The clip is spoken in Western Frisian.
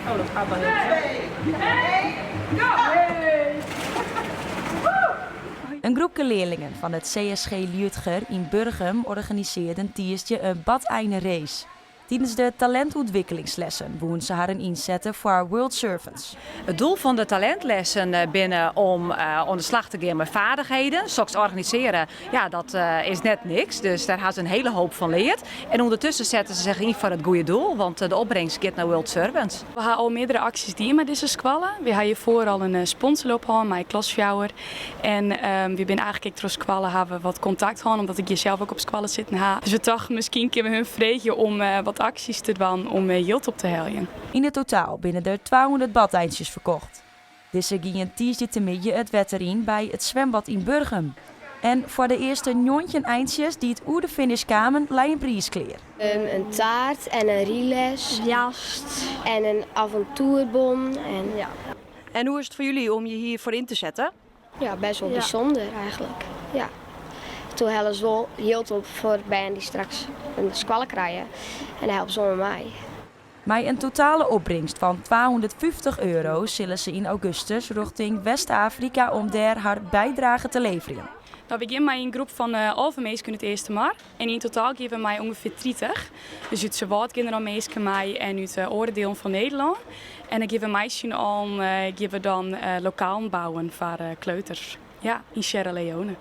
Oh, dat gaat al heel snel. In groepke learlingen fan it CSG Liudger yn Burgum organisearden tiisdei in badeinerace. Tidens de talintûntwikkelingslessen woene se harren ynsette foar World Servants. It doel fan de talintlessen binne om oan de slach te gean mei vaardigheden. Soks organisearje, ja, dat is net niks. Dus dêr ha se in hele hoop fan leard. En ûndertusken sette se sich yn foar it goede doel, want de opbringst giet nei World Servants. We ha al meardere aksjes dien mei dizze skoalle. Wy ha hjirfoar al in sponsorloop hân mei klas fjouwer. En wy binne eigentlik ek troch skoalle ha we wat kontakt hân, omdat ik hjir sels ek op skoalle sitten ha. Dus we tochten, miskien kinne we hun freegje om wat aksjes te dwaan om jild op te heljen. Yn it totaal binne der 200 badeintsjes ferkocht. Dizze gienen tiisdeitemiddei it wetter yn by it swembad yn Burgum. En foar de earste 19 eintsjes dy't oer de finish kamen lei in priis klear. In taart en in ryles. Jas. En in avontoerbon. En ja. En hoe is het voor jullie om je hiervoor in te zetten? Ja, best wel bijzonder eigenlijk. Ja. Toen hellen se wol jild op foar bern dy't straks in skoalle krije. En dêr helpe se oan mei. Mei in totale opbringst fan 250 euro sille se yn augustus rjochting West-Afrika om dêr har bydrage te leverjen. No, wy gean mei in groep fan 11 minsken út Eastermar en yn totaal gean we mei ûngefear 30. Dus út Suwâld gean der dan minsken mei en út oare dielen fan Nederlân. En dan gean we mei syn allen gean we dan lokalen bouwen foar kleuters. Ja, yn Sierra Leone.